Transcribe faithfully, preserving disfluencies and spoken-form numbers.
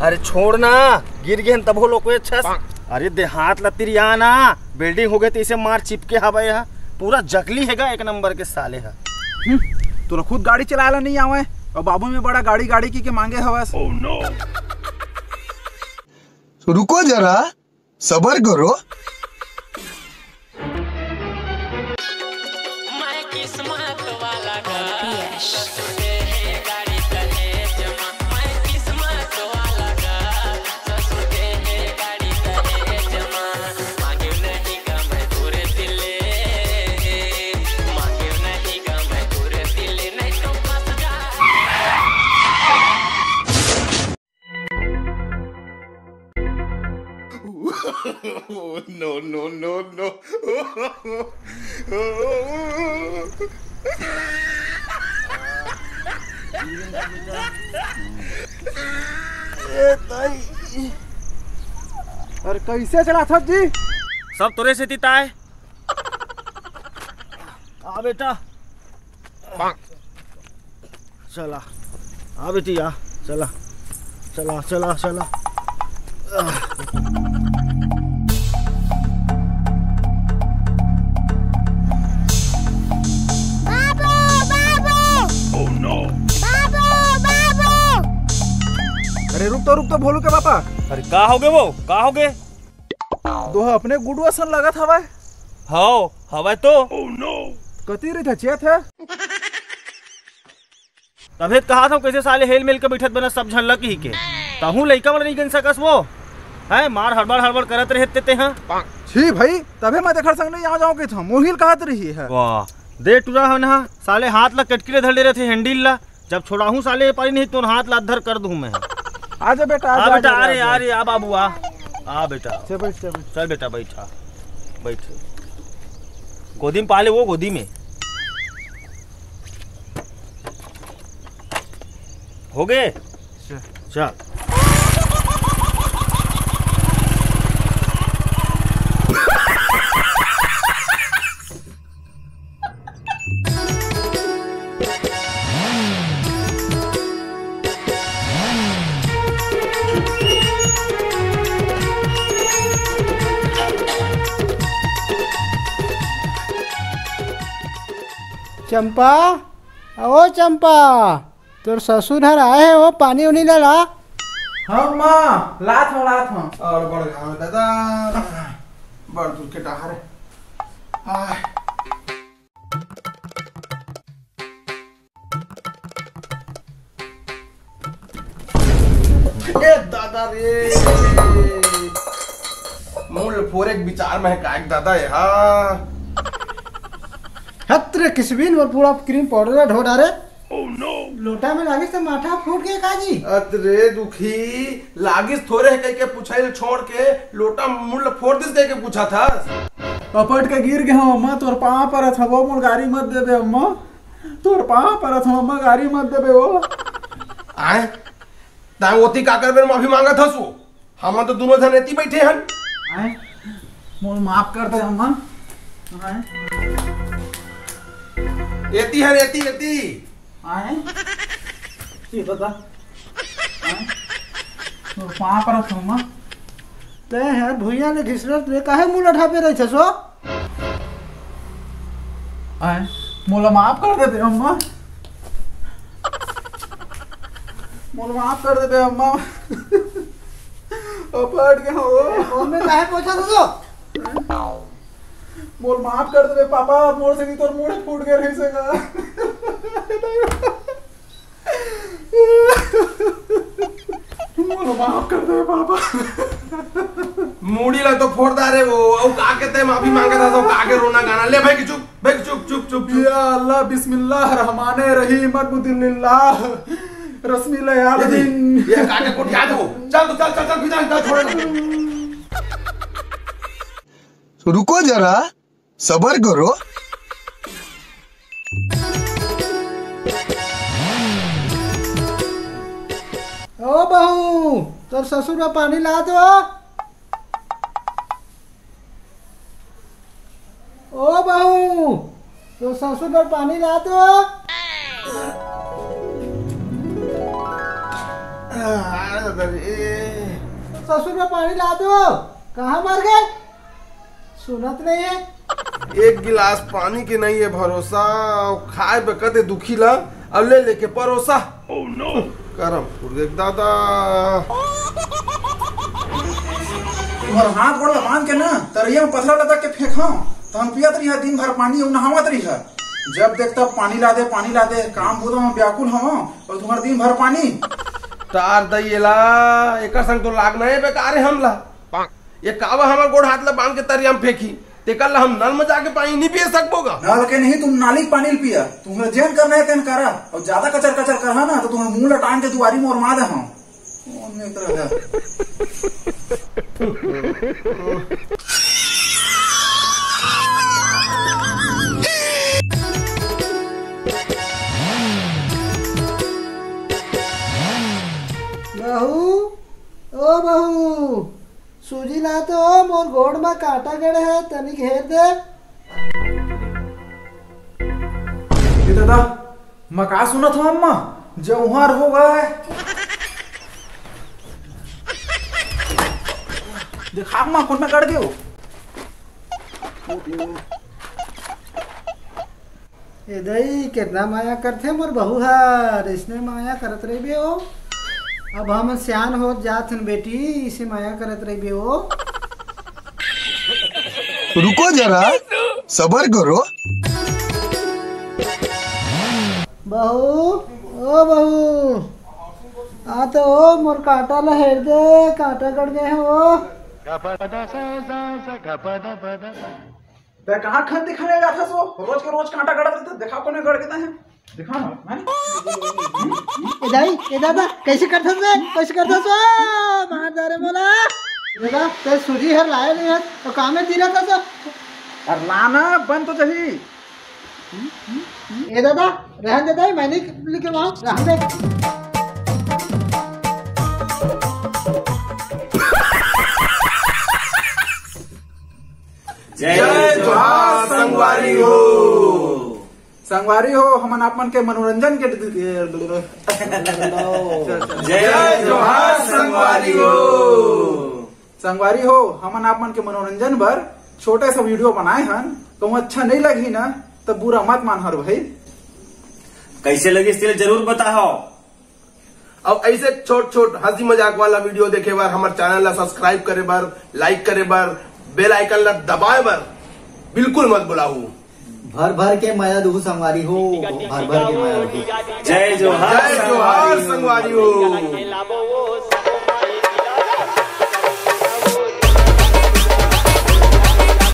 अरे छोड़ ना, गिर गे हन तभो लोको अच्छा। अरे देहात ला तिरिया ना, बिल्डिंग हो गए तो इसे मार चिपके हवा यह, पूरा जकली हेगा एक नंबर के साले हा। हम्म, तोला खुद गाड़ी चलाए ला नहीं आवे और बाबू में बड़ा गाड़ी गाड़ी की के मांगे हवस। रुको जरा, सबर करो। No, no, no, no। ए ताई, अरे कैसे चला था जी? सब तोरे से तिताए। आ बेटा, चला, आ बेटी आ, चला, चला, चला, चला। बाबू, बाबू। बाबू, बाबू। अरे रुक तो, रुक तो, भोलू के पापा। अरे का हो गए वो, का हो गए? दोहा अपने गुडू असन लगत हवय। हव, हवय तो। कती रहिथे चेत हे? तभे त कहा था, कैसे साले हेल मेल के बैठत बना सब झन लकी के। तहूँ लइका मन नहीं गन सकस वो। है मार हड़बड़ हड़बड़ करत रहे ते, ते हाँ। छी भाई, तभे मैं तेखर संग नहीं आ जाऊँ के था, मोहिल कहत रही है। वाह, दे टुरा है ना, साले हाथ ला कटकी ले धर ले रहे थे हैंडल ला। जब छोड़ाहूँ साले ये पारी नहीं तो हाथ ला अद्धर कर दूँ मैं। आजा बेटा, आ आजा, बेटा, आजा, आ रे, आजा। आ रे, आ बाबू, आ। आ बेटा। चल बैठ, चल बैठ। चल बेटा, बैठ, आ। बैठ। गोदी में पाले वो, गोदी में। हो गए? चल। चल। चंपा, ओ चंपा, तोर ससुर हर आए हे, वो पानी उनी ला ला। हाँ माँ, लात हूँ, लात हूँ। और बड़ गाँव दादा, बड़ दूर के डहर है। आह। ए दादा रे, मूल फोरे के विचार में है का एक दादा ये, हाँ। हत रे किसबिन, मोर पूरा क्रीम पाउडर ला ढो डारे। लोटा में लागिस त माथा फूट गए का जी? अत रे दुखी, लागिस थोरे है कह के पूछाइल छोड़ के लोटा मुल फोड़ दिस कह के पूछा था। अपट के गिर गए हूँ अम्मा, तोर पाँव परत हवो, मोर गारी मत देबे अम्मा। तोर पाँव परत हूँ अम्मा, गारी मत देबे वो। आए, ताए ओती का करबे माफी मांगत हसु? हमन तो दोनों झन एती बैठे हन। आए, मोर माफ कर दे अम्मा। आए। एती हन, एती, एती। आए। ये बता। आए। मोर पाँव परत हूँ अम्मा। ते हर भुइयां ले घिसरत ले काहे मुंह लठापे रहिथे सो? आए, मोला माफ कर देबे अम्मा। मोला माफ कर देबे अम्मा। अपट गे हूँ। ओमे काहे पोछा दो? मोला माफ कर देबे पापा, मोर से नहीं तोर मुड़े फूट गए रही सेगा। मोला माफ कर दे पापा। मुड़ी ला तो फोड़ डारे वो, अउ का कहते माफी मांगा था तो का के रोना गाना। ले भाई की चुप, भाई की चुप, चुप, चुप, चुप। या अल्लाह, बिस्मिल्लाह रहमान रहीम, अकबुदिल्लाह, रसमिल्लाह ये आलमीन। ये का के कोटिया दो। चल तो चल, चल, चल, फिर चल, चल, छोड़। रुको जरा, सबर करो। ओ बहू, तोर ससुर बर पानी ला दो। ओ बहू, तोर ससुर बर पानी ला दो। अरे, ससुर में पानी ला दो। कहाँ मर गए? सुनत नहीं है। एक गिलास पानी के नहीं है भरोसा, अउ खाए बे कदे दुखी ला, अउ ले लेके परोसा। Oh no! करम फूट गे दादा। तुम्हार हाथ गोड़ ला बांध के ना, तरिया में पथरा लटक के फेंक, हाँ। तो हम पियत रही है दिन भर पानी, अउ नहावत रही है। जब देख तब पानी ला दे, पानी ला दे, काम बुता में व्याकुल हवं, अउ तुम्हार दिन भर पानी। टार दई एला, एकर संग तो लागना है बेकार है हमला। ये कावा हमर गोड़ हाथ ला बांध के तरिया में फेंकी, तेकर ला हम नल में जाके पानी नहीं पिए सकबो गा? नल के नहीं, तुम नाली के पानी ल पिया। तुम्हें जेन करना है तेन करा, अउ ज्यादा कचर कचर करहा ना तो तुम्हें मुंह ला टांग के दुआरी में ओरमा दे हम। कौन ने तरह का? बहू, ओ बहू, सूजी ला तो, मोर गोड़ म कांटा गड़े हे, तनिक हेर दे। ए दादा, मैं का सुनत हूँ अम्मा, जौहर हो गए। देखा अम्मा, कोन में गड़ गयो? ए दई, केतना माया करथे मोर बहू हर, इसने माया करत रहिबे ओ। अब हम सियान होत जात हन बेटी, इसे माया करत रहिबे ओ। रुको जरा, सबर करो। बहू, ओ बहू, आ तो ओ मोर कांटा ला हेर दे, कांटा गड़ गए हैं ओ। तै कहाँ खन दिखाने जाथस ओ? रोज के रोज कांटा गड़त रहिथे, देखा कोने गड़ के तै है? दिखा ना, हैं? ए दाई, ए दादा, कैसे करथस बे? कैसे करथस ओ? मार जा रे मोला। दादा, तै सूजी हर लाए नहीं हस, तो कामे तीरा था सब। अरे लाना बन तो जही। ए दादा, रहन दे दाई, मैं नहीं लेके आऊँ, रहन दे। जय जोहार संगवारी हो। संगवारी हो, हमन आप मन के मनोरंजन के जय जोहार संगवारी हो। संगवारी हो, हमन आप मन के मनोरंजन बर छोटे सा वीडियो बनाए हन, कहूँ अच्छा नहीं लगही ना, तो बुरा मत मानहर भाई। कैसे लगिस तेला जरूर बताओ। अउ ऐसे छोट-छोट हंसी मजाक वाला वीडियो देखे बर हमर चैनल ला सब्सक्राइब करे बर, लाइक करे बर, बेल आइकन ला दबाए बर बिल्कुल मत भुलाहू। भर भर के मया दुहू संगवारी हो, भर भर के मया दुहू। जय जोहार जय जोहार संगवारी हो।